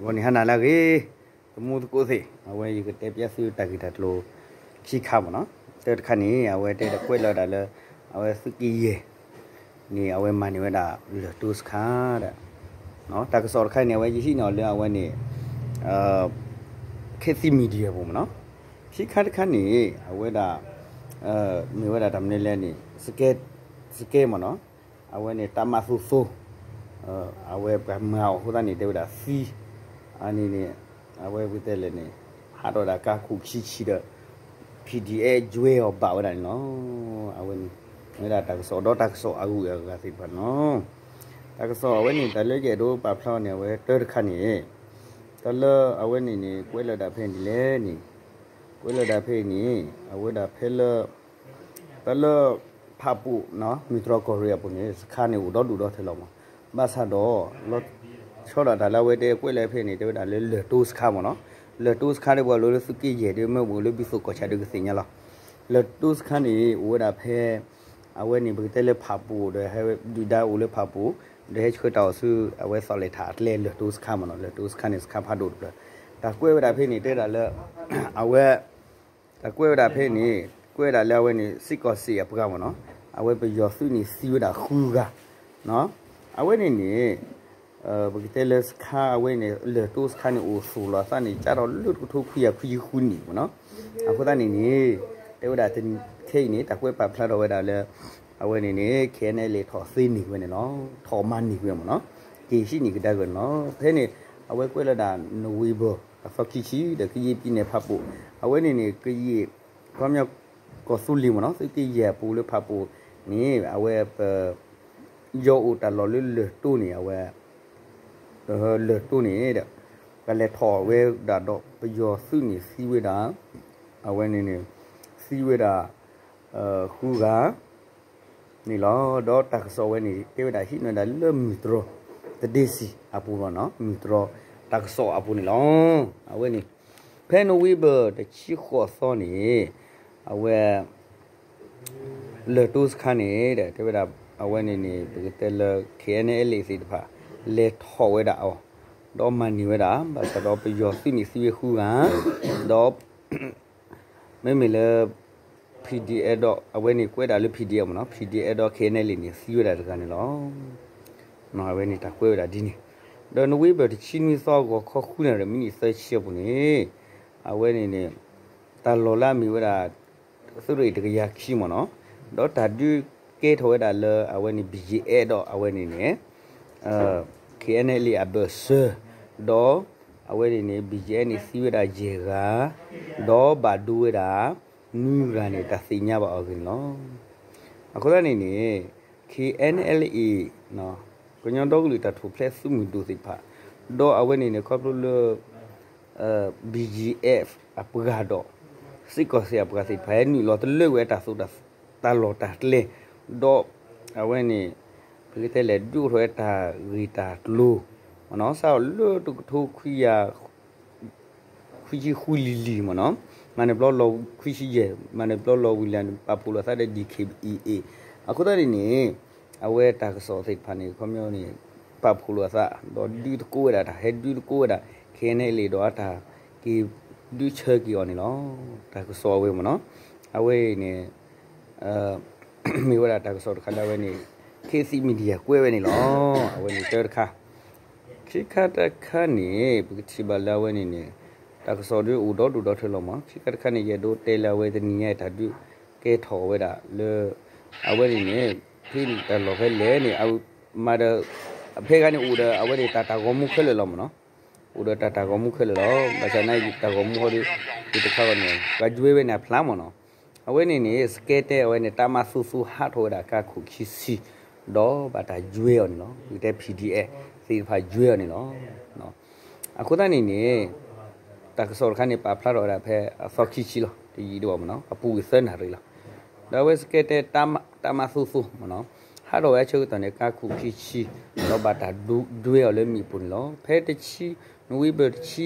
ဂီၤနံၤဟါနၤလၢအဂ့ၤ, သမူသကိးသ့ၣ်, အဝဲယကတဲပျဲသုတၢ်ဂ့ၢ်တၢ်ကျိၤခံခါမ့ၢ်နီၤ. တၢတခါန့ၣ် အဝဲတဲတၢ်ကွဲးလီၤဒၣ်လၢ အဝဲသုးက့ယဲၢ်န့ၣ် အဝဲမၤန့ၢ်ဝဲဒၣ်လၢၢ်တိစခါဒီး တၢ်ကစီၣ်တခါန့ၣ် အဝဲယဟံးန့ၢ်အီၤလၢအဝဲန့ၣ် ခ့သံ media ပူၤမ့ၢ်နီၤ. ခံခါတခါန့ၣ် အဝဲဒၣ် မ့ၢ်ဝဲဒၣ်တၢ်မနုၤလဲၣ်န့ၣ် စကဲမ့ၢ်နီၤ, အဝဲန့ၣ် တပ်မ သိသိ, အဝဲပှၤမၤအီၤအဃိသတးန့ၣ် တဲဝဲဒၣ်သံ, အန့ၣ်န့ၣ် အဝဲပကတဲလဲၣ်န့ၣ် ဟးထီၣ်ဝဲဒၣ်ကါခိၣ်ခံဆံဒီး PDF ယွဲအီၤဘၣ်ဝဲဒၣ်န့ၣ်လီၤ. အဝဲန့ၣ် မ့ၢ်ဝဲဒၣ်တၢ်ကစီၣ်ဒီးတၢ်ကစီၣ်အဂုၤအဂၤသ့ၣ်တဖၣ်န့ၣ်လီၤ. တၢ်ကစီၣ်အဝဲန့ၣ် တၢ်လၢယအဲၣ်ဒိးပာ်ဖျါအီၤန့ၣ် အဝဲတၢတခါန့ၣ် တၢ်လၢအဝဲန့ၣ်န့ၣ် ကွဲးလီၤဒၣ်ဖဲန့ၣ်ဒ်လဲၣ်န့ၣ်, ကွဲးလီၤဒၣ်ဖဲန့ၣ် အဝဲဒၣ်ဖဲလၢ တၢ်လၢ ဖးပူၤ မုၢ်တြီၢ်ကီၢ်ရ့ၣ်အပူၤန့ၣ် စခါန့ၣ်အိၣ်ဒီဒူၣ်ဒီထၢလီၤမး, ဘၣ်ဆၣ်ဒီး လီၤဆီဒၣ်တၢ်လၢအဝဲတဲကွဲးလီၤဖဲန့ၣ် တဲဝဲဒၣ်လၢလၢၢ်တိစခါမ့ၢ်နီၤ. လၢၢ်တိစခါဒီးပှၤလိၤလၢသုးက့ယဲၢ်ဒီးမ့ၢ်အိၣ်လၢဘုသိၣ်ကီၢ်ဆၣ်ဒီးကသ့ၣ်ညါလီၤ. လၢၢ်တိစခါန့ၣ် အိၣ်ဝဲဒၣ်ဖဲ အဝဲန့ၣ်ပကတဲလၢဖးပူၤဒီးဟဲဒုၣ်ဒါအိၣ်လၢဖးပူၤ ဒီးဟဲဆှၢတၢ်အီၣ်ဆူ အဝဲသီၣ်လဲၣ်ထးအကျဲလၢၢ်တိစခါမ့ၢ်နီၤ. လၢၢ်တိစခါန့ၣ် စခါဖးဒိၣ်တဖျၢၣ်, တၢ်ကွဲးဝဲဒၣ်ဖဲန့ၣ် တဲဒၣ်လၢ အဝဲ တၢ်ကွဲးဝဲဒၣ်ဖဲန့ၣ် ကွဲးဒၣ်လၢအဝဲန့ၣ် စ့ၢ်ကီးစ့ၢ်အပှၤမ့ၢ်နီၤ, အဝဲပယီၤသုးန့ၣ်သံဝဲဒၣ်ဃုဂၤ, အဝဲန့ၣ်န့ၣ် ပကတဲလၢစခါအဝဲန့ၣ် လၢၢ်တိစခါန့ၣ်အိၣ်သူၣ်လီၤအသးန့ၣ် ကၢ်ထီၣ်လၢတကထိခွံကယၤခွံဆံဃုနံၣ်မ့ၢ်နီၤ. အဃိသတးန့ၣ်န့ၣ် တဲဝဲဒၣ်ခဲအံၤန့ၣ် တၢ်ကွဲးပာ်ဖျါထီၣ်ဝဲဒၣ်လၢ အဝဲန့ၣ်န့ၣ် KNLA ထီၣ်သ့န့ၢ်ဝဲန့ၣ်လီၤ. ထီၣ်မၤန့ၢ်ဝဲမ့ၢ်နီၤ, က့ၤဟံးန့ၢ်ကဒါက့ၤန့ၣ်လီၤ. ဖဲန့ၣ် အဝဲကွဲးလီၤဒၣ် November အသီခံဆံ ဒီးကယဲၢ်ပံၤန့ၣ်ဖးပူၤ, အဝဲန့ၣ်န့ၣ် ကယဲၢ် ခီပညီ ကီၢ်သူလ့ၤမ့ၢ်နီၤ သုးက့ယဲၢ်အပူၤလၢဖးပူၤန့ၣ် အဝဲပ ယီၤအိၣ်တၢ်လီၢ်လၢလၢၢ်တိန့ၣ် အဝဲ လၢၢ်တိန့ၣ်ဒီး ပလဲၤထီၣ်ဝဲဒၣ်ဒီးပယီၤသုးန့ၣ်သံဝဲဒၣ် အဝဲန့ၣ်န့ၣ် သံဝဲဒၣ် ဃုဂၤ န့ၣ်လီၤ. ဒီးတၢ်ကစီၣ်ဝဲန့ၣ် တဲဝဲဒၣ်ဟံးန့ၢ်ဝဲဒၣ်လၢမုၢ်တြီၢ် တဒ့စံၣ်အပူၤလီၤနီၤ, မုၢ်တြီၢ်တၢ်ကစီၣ်အပူၤန့ၣ်လီၤ. အဝဲန့ၣ် ဖဲ November တဆံဃိးသီန့ၣ် အဝဲ လၢၢ်တိစခါန့ၣ်ဒီး တဲဝဲဒၣ် အဝဲန့ၣ်န့ၣ် ပကတဲလၢ KNLA သ့ၣ်တဖၣ် လဲၤထီၣ်ဝဲဒၣ်အီၤ ဒီးမၤန့ၢ်ဝဲဒၣ် ဘၣ်ဆၣ်ဒီးပယီၤသုးန့ၣ်သံဝဲဃုဂၤ ဒီး မ့မ့ၢ်လၢ PDF ဒီး အဝဲန့ၣ်ကွဲးဒၣ်လၢ PDF မ့ၢ်နီၤ, PDF ဒီး KNLA န့ၣ် သံဝဲဒၣ်တဂၤန့ၣ်လီၤ. အဝဲန့ၣ်တၢ်ကွဲးဝဲဒၣ်ဒ်န့ၣ်, ဒီး November တဆံနွံသီ ဂီၤခီဃုနၣ်ရံၣ် မံးနံးသၢဆံအပူၤန့ၣ် အဝဲန့ၣ်န့ၣ် တၢ်လီၢ်လၢအမ့ၢ်ဝဲဒၣ် သုးရ့ၣ်တကယၤခံမ့ၢ်နီၤ, ဒီးတၢ်ဒုးကဲထီၣ်ဝဲဒၣ်လၢအဝဲန့ၣ် BGF ဒီးအဝဲန့ၣ်န့ၣ် KNLA အဘၢၣ်စၢၤ, ဒီးအဝဲန့ၣ်န့ၣ် BGF န့ၣ်သံဝဲဒၣ်ယဲၢ်ဂၤ, ဒီးဘၣ်ဒိဝဲဒၣ် နွံဂၤန့ၣ် တၢ်သ့ၣ်ညါဘၣ်အီၤဂ့ၤန့ၣ်လီၤ. အဃိသတးန့ၣ်န့ၣ် KNLA ကညီဒီကလုာ်တၢ်ထူၣ်ဖျဲးသုးမုၢ်ဒိၣ်သ့ၣ်တဖၣ်, ဒီးအဝဲန့ၣ်န့ၣ် ခီဖျိလၢ BGF အပှၤဒီး စ့ၢ်ကီးစ့ၢ်အပှၤသ့ၣ်တဖၣ် ဟဲနုာ်လီၤတလၢာ်ဝဲတၢ်သိၣ်တၢ် တၢ်လီၢ်တၢ်ကျဲ, ဒီးအဝဲန့ၣ် ပကတဲလဲၣ် ဒုးအိၣ်ထီၣ်ဝဲတၢ်ဂ့ၢ်တၢ်ကျိၤ မ့ၢ်နီၤစးထီၣ်လၢတကထိခွံကယၤ ခွံဆံဃုလံၤလံၤမ့ၢ်နီၤ, မၤန့ၢ်ဘျီလီၤခွံဆံယဲၢ်, မၤန့ၢ်ဘျီလီၤဝံၤလံ ပာ်ဖှိၣ်လိာ်သးဒီး DKBA, အဃိသတးန့ၣ်န့ၣ် အဝဲတၢ်ကစီၣ်သ့ၣ်တဖၣ်န့ၣ် ခီပညီန့ၣ် ပာ်ဖှိၣ်လိာ်အသး ဒီးဒုးသကိးဝဲဒၣ် တၢ်ဟဲဒုးသကိးဝဲဒၣ် KNLA ဒီးအတၢ်က့ၤဒုးဆၢက့ၤအီၤန့ၣ်လီၤ. တၢ်ကစီၣ်အဝဲမ့ၢ်နီၤ, အဝဲန့ၣ် မ့ၢ်ဝဲဒၣ်တၢ်ကစီၣ်တခါလၢအဝဲန့ၣ် ခ့သံ media ကွဲးဝဲန့ၣ်လီၤ. အဝဲန့ၣ်တၢတခါ ခံခါတခါန့ၣ် ပကထံၣ်ဘၣ်လၢအဝဲန့ၣ်န့ၣ် တၢ်ကစီၣ်ဒုးအိၣ်ဒီဒူၣ်ဒီထၢလီၤမး, ခံခါတခါန့ၣ် ယအဲၣ်ဒိးတဲလၢအဝဲတနံၤညါအံၤတၢ်ဒုးကဲထီၣ်ဝဲဒၣ်လၢ အဝဲန့ၣ်န့ၣ် ဖဲန့ၣ်တၢ်လီၢ်ဖဲလဲၣ်န့ၣ် မၤဒီး ဖဲဂၤန့ၣ်အိၣ်ဒီးအဝဲန့ၣ်တၢ်တၢ်ဂီၤမူခဲလၢာ်လီၤမ့ၢ်နီၤ, အိၣ်ဒီးတၢ်တၢ်ဂီၤမူခဲလၢာ်လီၤ. ဘၣ်ဆၣ်နာ်က့တၢ်ဂီၤမူဟီဒီး တခါဂီၤန့ၣ် ပှၤယွဲဝဲန့ၣ်အဖျါမ့ၢ်နီၤ. အဝဲန့ၣ်န့ၣ် စကဲတဲအဝဲန့ၣ် တၢ်မၤသူသူဟးထီၣ်ဝဲဒၣ်ကါခိၣ်ခံဆံ ဒီးဘၣ်တၢ်ယွဲအီၤန့ၣ်လီၤ. ပကတဲ PDF သ့ၣ်တဖၣ်ယွဲအီၤန့ၣ်လီၤ. အဃိသတးန့ၣ်န့ၣ် တၢ်ကစီၣ်တခါန့ၣ် ပာ်ဖျါထီၣ်ဝဲဒၣ်ဖဲအသီခံဆံလီၤ. တယံာ်ဒံးဘၣ်မ့ၢ်နီၤ, အပူၤကွံာ်သၢနၣ်ရံၣ်လီၤ. ဒီးအဝဲစကဲတဲ တၢ်မၤသူသူမ့ၢ်နီၤ, ဟးထီၣ်ဝဲအဆၢကတီၢ်န့ၣ် ကါခိၣ်ခံဆံ ဒီးဘၣ်တၢ်ဒွဲအီၤလၢမ့ၣ်အူပူၤန့ၣ်လီၤ. ဖဲတဆံ November တဆံ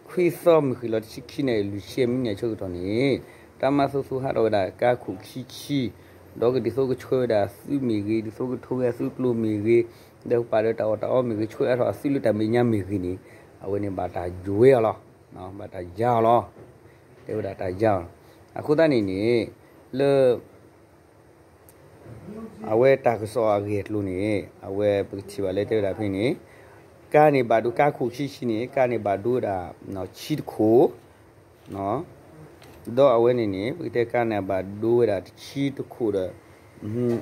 ခွံသီ မုၢ်ဃ့ၢ်လီၤတဆံခံနၣ်ရံၣ် လွံၢ်ဆံမံးနံးအဆၢကတီၢ်န့ၣ် တၢ်မၤသူသူဟးထီၣ်ဝဲဒၣ်ကါခိၣ်ခံဆံ ဒီးကဒ်သိးကဆှၢဝဲဒၣ်အသုးမ့ၢ်ဂ့ၤ, ဒ်သိးကထိဝဲအသုးကျိၤမ့ၢ်ဂ့ၤ, ဒီးကပာ်ဒီးတၢ်အီၣ်တၢ်အီမ့ၢ်ဂ့ၤ, ဆှၢအါထီၣ်အသုးလၢတၢ်မဲာ်ညါမ့ၢ်ဂ့ၤန့ၣ် အဝဲန့ၣ်ဘၣ်တၢ်ယွဲအီၤလီၤ, ဘၣ်တၢ်ယါအီၤလီၤ, တဲဝဲဒၣ်တၢ်ယါအီၤလီၤ. အဃိသတးန့ၣ်န့ၣ် လၢ အဝဲတၢ်ကစီၣ်အဂ့ၢ်အကျိၤန့ၣ် အဝဲပကထံၣ်ဘၣ်လၢတဲဝဲဒၣ်ဖဲန့ၣ် ကါန့ၣ်ဘၣ်ဒိ ကါခိၣ်ခံဆံန့ၣ် ကါန့ၣ်ဘၣ်ဒိဝဲဒၣ် ဆံတခိၣ်, ဒီးအဝဲန့ၣ်န့ၣ် ပကတဲကါန့ၣ်ဘၣ်ဒိဝဲဒၣ်တဆံတခိၣ်ဒီး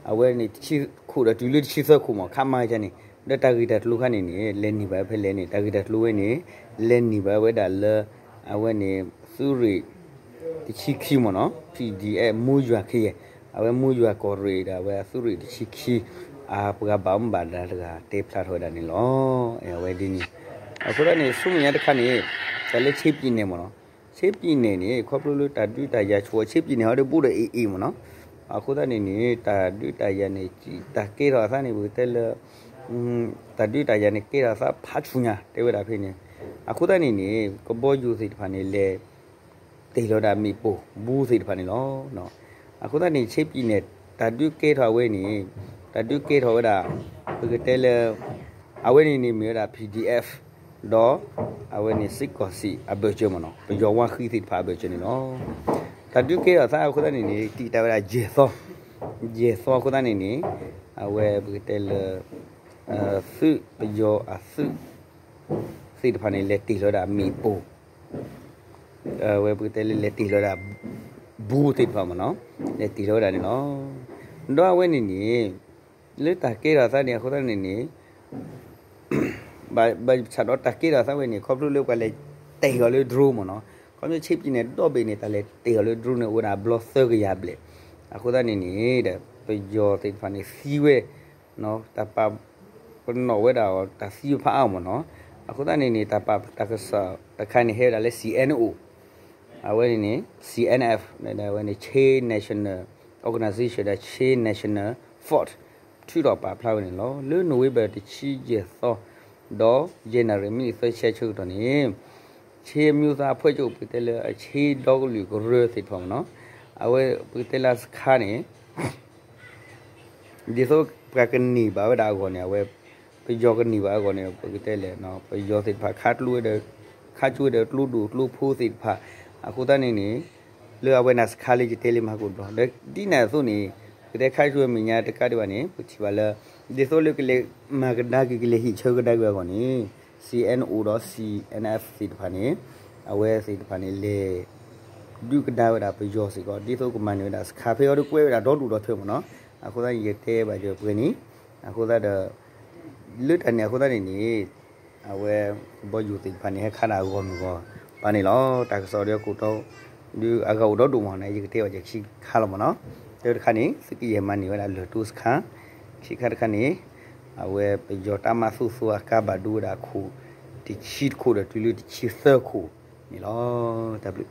အဝဲန့ၣ်တဆံခိၣ်ဒီးတုၤလၢတဆံသၢခိၣ်မး ခါမါကန့ၣ် ဒီးတၢ်ဂ့ၢ်တၢ်ကျိၤခါန့ၣ်န့ၣ် လဲၤနံၤဘၣ်ဖဲလဲၣ်န့ၣ် တၢ်ဂ့ၢ်တၢ်ကျိၤဝဲန့ၣ် လဲၤနံၤဘၣ်ဝဲဒၣ်လၢ အဝဲန့ၣ် သုးရ့ၣ်တဆံခံမ့ၢ်နီၤ PDF မူယွၤခ့ယဲၢ် အဝဲမူယွၤကီၢ်ရ့ၣ်ဒီးအဝဲသုးရ့ၣ်တဆံခံ အပှၤဘၣ်မူဘၣ်ဒါတဂၤတဲဖျါထီၣ်ဝဲဒၣ်န့ၣ်လီၤ. အဝဲဒ်န့ၣ် အဃိသတးန့ၣ် ဆူမဲာ်ညါတခါန့ၣ် တၢ်လၢဆ့ပံၤနဲၣ်မ့ၢ်နီၤ ဆ့ပံၤနဲၣ်န့ၣ် ခီဖျိလၢတၢ်ဒုးတၢ်ယၤဆူၣ်အီၤ ဆ့ပံၤနဲၣ်ဟီဒီးဘူးဒီးအ့ၣ်အ့ၣ်မ့ၢ်နီၤ အဃိသတးန့ၣ်န့ၣ် တၢ်ဒုးတၢ်ယၤန့ၣ် တၢ်ကဲထီၣ်အသးန့ၣ် ပကတဲလၢ တၢ်ဒုးတၢ်ယၤန့ၣ် ကဲထီၣ်အသးဖးဆူၣ်ညါ တဲဝဲဒၣ်ဖဲန့ၣ် အဃိသတးန့ၣ်န့ၣ် ကဘီယူၤသ့ၣ်တဖၣ်န့ၣ် လဲၤတ့ၢ်လီၤဒၣ်မ့ၣ်ပိၢ်ဘူးသ့ၣ်တဖၣ်န့ၣ်လီၤ. အဃိသတးန့ၣ် ဆ့ပံၤနဲၣ် တၢ်ဒုးကဲထီၣ်အဝဲန့ၣ် တၢ်ဒုးကဲထီၣ်ဝဲဒၣ် ပကတဲလၢ အဝဲန့ၣ်န့ၣ်မ့ၢ်ဝဲဒၣ် PDF ဒီး အဝဲန့ၣ်စ့ၢ်ကီးစံးအဘၢၣ်စၢၤမ့ၢ်နီၤ ပယီၤဝါဃံသ့ၣ်တဖၣ်အဘၢၣ်စၢၤန့ၣ်လီၤ. တၢ်ဒုးကဲထီၣ်သးအဃိသတးန့ၣ်န့ၣ် တံာ်တာ်ဝဲဒၣ်ယဲၢ်သီ, ယဲၢ်သီအဃိသတးန့ၣ်န့ၣ် အဝဲပကတဲလၢ သုးပယီၤအသုး သ့ၣ်တဖၣ်န့ၣ် လဲၤတ့ၢ်လီၤဒၣ်မ့ၣ်ပိၢ် အဝဲပကတဲလၢလဲၤတ့ၢ်လီၤဒၣ် ဘူးသ့ၣ်တဖၣ်မ့ၢ်နီၤ လဲၤတ့ၢ်လီၤဝဲဒၣ်န့ၣ်လီၤ. ဒီးအဝဲန့ၣ်န့ၣ် လၢတၢ်ကဲထီၣ်သးန့ၣ် အဃိသတးန့ၣ်န့ၣ် ဘၣ်ဆၣ်ဒီးတၢ်ကဲထီၣ်သးဝဲန့ၣ် ခီဖျိလၢပှၤလဲၤတ့ၢ်အီၤလၢ drone မ့ၢ်နီၤ ခီဖျိဆ့ပံၤနဲၣ်ဒီဘ့ၣ်န့ၣ် တၢ်လဲၤတ့ၢ်အီၤလၢ drone န့ၣ် အိၣ်ဝဲဒၣ်အဘျီသၢကယၤဘျဲၣ် အဃိသတးန့ၣ်န့ၣ်ဒီး ပယီၤသ့ၣ်တဖၣ်န့ၣ်သံဝဲ တၢ်ပာ်ပနီၣ်ဝဲဒၣ်အီၤ တၢ်သံဖးအါမ့ၢ်နီၤ အဃိသတးန့ၣ်န့ၣ် တၢ်ပာ်တၢ်ကစီၣ်တခါန့ၣ် ဟဲဝဲဒၣ်လၢ C N O အဝဲန့ၣ်န့ၣ် C N F အဝဲန့ၣ် Chin National Organization ဒီး Chin National Force ထုးထီၣ်ပာ်ဖျါဝဲန့ၣ်လီၤ. လၢ November တဆံယဲၢ်သီ ဒီး January မံးနံးသၢဆံဆၢကတီၢ်န့ၣ် ဆ့မျိုးသားအဖွဲ့ချုပ် ပကတဲလၢအဆ့ဒီကလုာ်ကရၢသ့ၣ်တဖၣ်မ့ၢ်နီၤ အဝဲပကတဲလၢစခါန့ၣ် ဒ်သိးပှၤကန့ၢ်ဘၣ်ဝဲဒၣ်အဂီၢ်န့ၣ် အဝဲ ပယီၤကန့ၢ်ဘၣ်အဂီၢ်န့ၣ် ပကတဲလဲၣ် ပယီၤသ့ၣ်တဖၣ် ခးကျိဝဲဒီး ခးကျိဝဲဒီးကျိဒိၣ်ကျိဖိသ့ၣ်တဖၣ် အဃိသတးန့ၣ်န့ၣ် လၢအဝဲန့ၣ်စခါလၢယတဲလၢမၤဟးဂီၤတဘျီ ဒီးဒ်န့ၣ်အသိးန့ၣ် ပကတဲခးကျိဝဲမဲာ်ညါတကးဒံးဘၣ်န့ၣ် ပထံၣ်ဘၣ်လၢ ဒ်သိးလၢကလဲၤမၤကဒါက့ၤ ကလဲၤဟံးဆၢကဒါက့ၤအဂီၢ်န့ၣ် C N O ဒီး C N F သ့ၣ်တဖၣ်န့ၣ် အဝဲသ့ၣ်တဖၣ်န့ၣ် လဲၤ ဒုးကဒါဝဲဒၣ်ပယီၤစ့ၢ်ကီး ဒ်သိးကမၤန့ၢ်ဝဲဒၣ်စခါဖဲအံၤဒီးကွဲးဝဲဒၣ်ဒီဒူၣ်ဒီထၢမ့ၢ်နီၤ အဃိသတးန့ၣ် ယတဲဘၣ်ယပှဲၤန့ၣ် အဃိသတးဒီး လၢတၢ်န့ၣ်အဃိသတးန့ၣ်န့ၣ် အဝဲ ကဘီယူၤသ့ၣ်တဖၣ်န့ၣ် ဟဲခးဒၣ်အဂီၢ်မုၢ်ဂီၢ်ပၤန့ၣ်လီၤ. တၢ်ကစီၣ်ဒီးကိးတီ ဒုးအဂၤအိၣ်ဒီဒူၣ်မ့ၢ်န့ၣ် ယကတဲဘၣ်ယခံခါလီၤမ့ၢ်နီၤ တၢ်တခါန့ၣ် သုးကယဲၢ်မၤန့ၢ်ဝဲဒၣ်လၢၢ်တိစခါ ခံခါတခါန့ၣ် အဝဲပယီၤတၢ်မၤသူၣ်သူအကါဘၣ်ဒိဝဲဒၣ်အခိၣ် တဆံတခိၣ်ဒီးတုၤလၢတဆံသၢခိၣ်န့ၣ်လီၤ. တၢ်ဘျုး